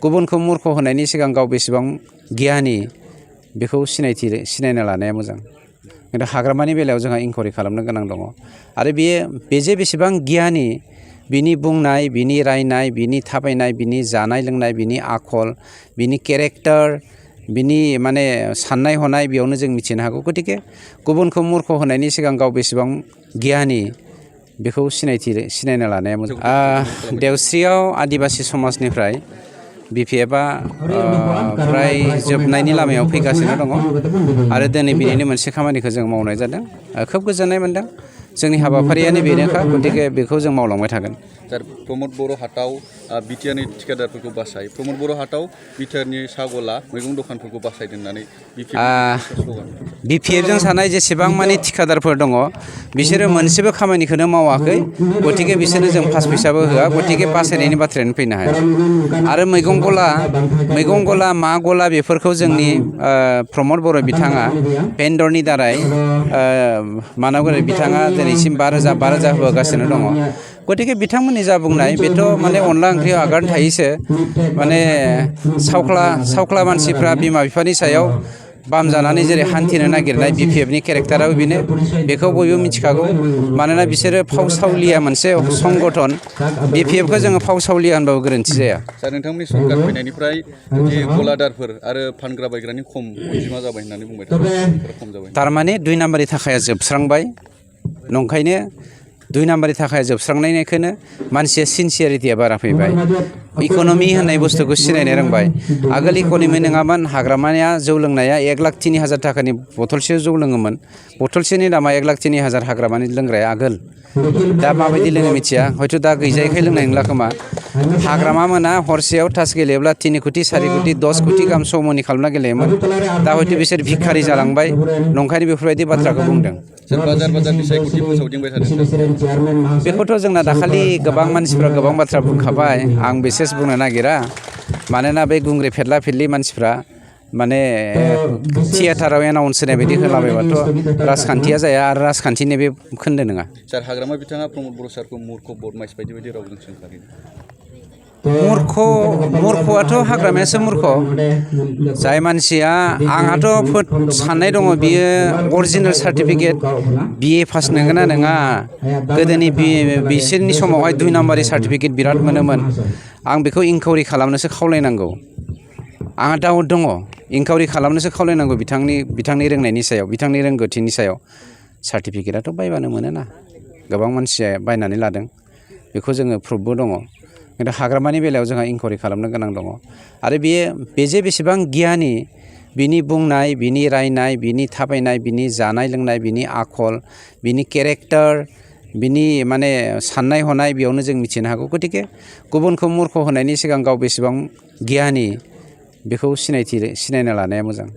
गुबुनखौ मूर्ख होनायनि सिगां गाव बेसेबां गियानि बेखौ सिनायना लानाया मोजां। खिन्थु हाग्रामानि बेलायाव जोंहा इनकुवारि खालामनो गोनां दङ आरो बेजे बेसेबां गियानि बिनि बुंनाय, बिनि रायनाय, बिनि थाबायनाय, बिनि जानाय लोंनाय, बिनि आखल, बिनि केरेक्टार, बिनि माने साननाय हनाय बेयावनो जों मिथिनो हागौ। गतिके गुबुनखौ मूर्ख होनायनि सिगां गाव बेसेबां गियानि बेखौ सिनायना लानाया मोजां। देवस्रियाव आदिबासि समाजनिफ्राय BPFआ फ्राय जोबनायनि लामायाव फैगासिनो दङ आरो दिनै बिनिनो मोनसे खामानिखौ जों मावनाय जादों। खोब गोजोननाय मोनदों। जोंनि हाबाफारियानो बेनोखा, गतिके बेखौ जों मावलांबाय थागोन। सार, प्रमद बर' हाटआव बिटिआरनि थिखादारफोरखौ बासाय, प्रमद बर' हाटआव बिटिआरनि साहा गला मैगं दखानफोरखौ बासायदों होननानै BPFजों सानाय जेसेबां मानि थिखादारफोर दङ बिसोरो मोनसेबो खामानिखौनो मावाखै, गतिके बिसोरनो जों पास फैसाबो होआ, गतिके बासायनायनि बाथ्रायानो फैनो हाया। आरो मैगं गला मा गला बेफोरखौ जोंनि प्रमद बर' बिथाङा भेन्डरनि दारै बिथाङा दिनैसिम 5,000 होगासिनो दङ। गतिके बिथांमोननि जा बुंनाय बेथ' माने अनला ओंख्रियाव आगान थायोसो, माने सावख्ला मानसिफ्रा बिमा बिफानि सायाव बाम जानानै जेरै हान्थिनो नागिरनाय BPFनि केरेक्टाराबो बेनो, बेखौ बयबो मिथिखागौ। मानोना बिसोरो फावसावलिया मोनसे संगठन, BPFखौ जोङो फावसावलिया होनबाबो गोरोन्थि जाया। सार, नोंथांमोननि सरकार फैनायनिफ्राय गलादारफोर आरो फानग्रा बायग्रानि खम अनजिमा जाबाय होननानै बुंबाय थादों, खम जाबाय। थारमाने 2 नाम्बारनि थाखाया जोबस्रांबाय, नंखायनो 2 नाम्बारनि थाखाय जोबस्रांनायनिखायनो मानसिया सिनसियारिटिया बारा फैबाय, इक'नमि होननाय बुस्थुखौ सिनायनो रोंबाय। आगोल इक'नमि नङामोन, हाग्रामाया जौ लोंनाया 1,03,000 थाखानि बथलसे जौ लोङोमोन, बथलसेनि दामा 1,03,000 हाग्रामानि लोंग्राया आगोल। दा माबायदि लोङो मिथिया, हयथ' दा गैजायैखाय लोंनाय नंला खोमा। हाग्रामा मोना हरसेयाव तास गेलेयोब्ला 3 कोटि 4 कोटि 10 कोटि गाहाम समनि खालामना गेलेयोमोन। दा हयथ' बिसोर भिखारि जालांबाय, नंखायनो बेफोरबायदि बाथ्राखौ बुंदों। बेखौथ' जोंना दाखालि गोबां मानसिफ्रा गोबां बाथ्रा बुंखाबाय, आं बिसेस बुंनो नागिरा। मानोना बे गुंग्रि फेरला फेरलि मानसिफ्रा माने थियेटाराव एनाउन्स होनाय बायदि होलाबायबाथ' राजखान्थिया जाया, आरो राजखान्थिनि बे खोन्दो नङा। सार, हाग्रामा बिथाङा प्रमद बर' सारखौ मूर्ख बदमाइस बायदि रावजों सोंखारिदों। मूर्खआथ' हाग्रामायासो मूर्ख। जाय मानसिया, आंहाथ' साननाय दङ बियो अरिजिनेल सार्टिफिकेट BA पास नंगौना नङा। गोदोनि बिसोरनि समावहाय 2 नाम्बारनि सार्टिफिकेट बिराद मोनोमोन। आं बेखौ इनकुवारि खालामनोसो खावलायनांगौ। आंहा डाउट दङ, इनकुवारि खालामनोसो खावलायनांगौ बिथांनि रोंनायनि सायाव, बिथांनि रोंगौथिनि सायाव। सार्टिफिकेटआथ' बायबानो मोनोना, गोबां मानसिया बायनानै लादों, बेखौ जोङो प्रुफबो दङ। खिन्थु हाग्रामानि बेलायाव जोंहा इनकुवारि खालामनो गोनां दङ आरो बेजे बेसेबां गियानि, बिनि बुंनाय, बिनि रायनाय, बिनि थाबायनाय, बिनि जानाय लोंनाय, बिनि आखल, बिनि केरेक्टार, बिनि माने साननाय हनाय बेयावनो जों मिथिनो हागौ। गतिके गुबुनखौ मूर्ख होनायनि सिगां गाव बेसेबां गियानि बेखौ सिनायना लानाया मोजां।